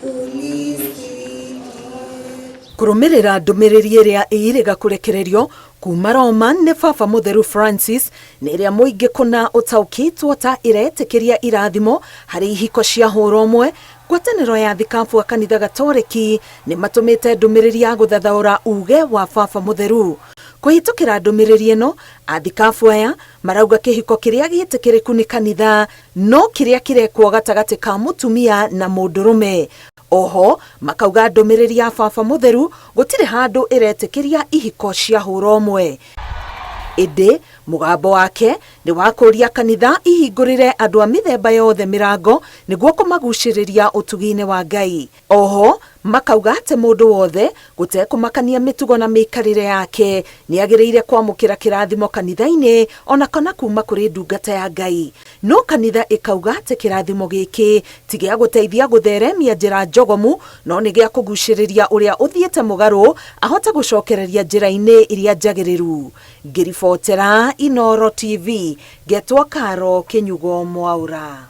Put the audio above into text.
Unisikie. Kũrũmĩrĩra ndũmĩrĩri ĩrĩa ĩrĩga kũrekererio kuma Roma nĩ Baba Mũtheru Francis nĩ ĩrĩa mũingĩ kũna ũtaũkĩtwo ta ĩretĩkĩria irathimo harĩ ihiko cia hũra ũmwe. Ngwatanĩro ya thikabu a kanitha Gatoreki nĩ matũmĩte ndũmĩrĩri ya gũthathaũra uge wa Baba Mũtheru. Kũhĩtũkĩra ndũmĩrĩri ĩno, athikabu aya marauga kĩhiko kĩrĩa gĩtĩkĩrĩku nĩ kanitha no kĩrĩa kĩrekwo gatagatĩ ka mũtumia na mũndũrũme. Oho makauga ndũmĩrĩri ya Baba Mũtheru gũtirĩ handũ ĩretĩkĩria ihiko cia hũra ũmwe. Ĩndĩ mũgambo wake nĩ wa kũria kanitha ihingũrĩre andũ a mĩthemba yothe mĩrango nĩguo kũmagucĩrĩria ũtugi-inĩ wa Ngai. Oho makauga atĩ mũndũ wothe gũtekũmakania mĩtugo na mĩikarĩre yake nĩ agĩrĩire kwamũkĩra kĩrathimo kanitha-inĩ ona kana kuma kũrĩ ndungata ya Ngai. No kanitha ĩkauga atĩ kĩrathimo gĩkĩ ti gĩa gũteithia gũtheremia njĩra njogomu no nĩ gĩa kũgucĩrĩria ũrĩa ũthiĩte mũgarũ ahote gũcokereria njĩra-inĩ iria njagĩrĩru. Ngĩribotera Inooro TV, ngetwo Karo Kĩnyugo Mwaũra.